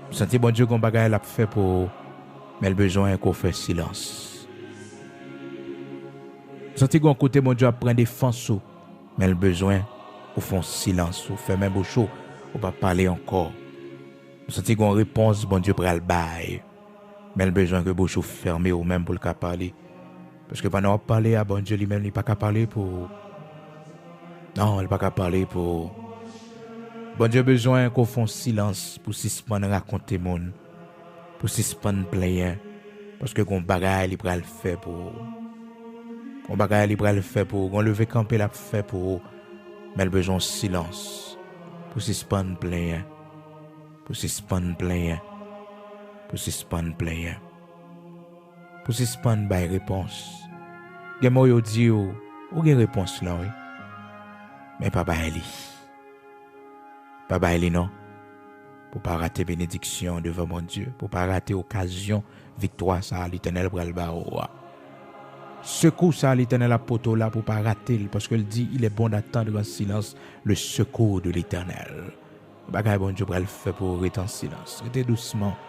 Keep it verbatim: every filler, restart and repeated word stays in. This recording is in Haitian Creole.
Ou santi Bondye gon bagay l ap fè pou ou, men l bezwen ke w fè silans. Ou santi gon kote Bondye ap pran defans ou, men l bezwen ou fè yon silans, ou fèmen bouch ou, ou pa pale ankò. Ou santi gon repons Bondye pral bay, men l bezwen ke bouch ou fèmen ou menm pou l ka pale. Paske pandan w ap pale a Bondye, li menm li pa ka pale pou ou. Non, li pa ka pale pou ou. Bondye bezwen ke w fè yon silans pou sispann rakonte moun, pou sispann plenyen, paske gon bagay li pral fè pou ou. Gon bagay li pral fè pou ou, gon leve kanpe l ap fè pou ou, men l bezwen yon silans pou sispann plenyen, pou sispann plenyen, pou sispann plenyen, pou sispann bay repons. Gen mo yo di w, ou gen repons lan, wi. Men pa bay li. Pa bay li non. Pou pa rate benediksyon devan Bondye, pou pa rate okazyon viktwa sa a Letènèl pral ba ou a. Sekou sa a Letènèl ap pote w la pou pa rate l, paske l di, il est bon d'attendre en silence le secours de l'Éternel. Bagay Bondye pral fè pou ou, rete an silans, rete dousman.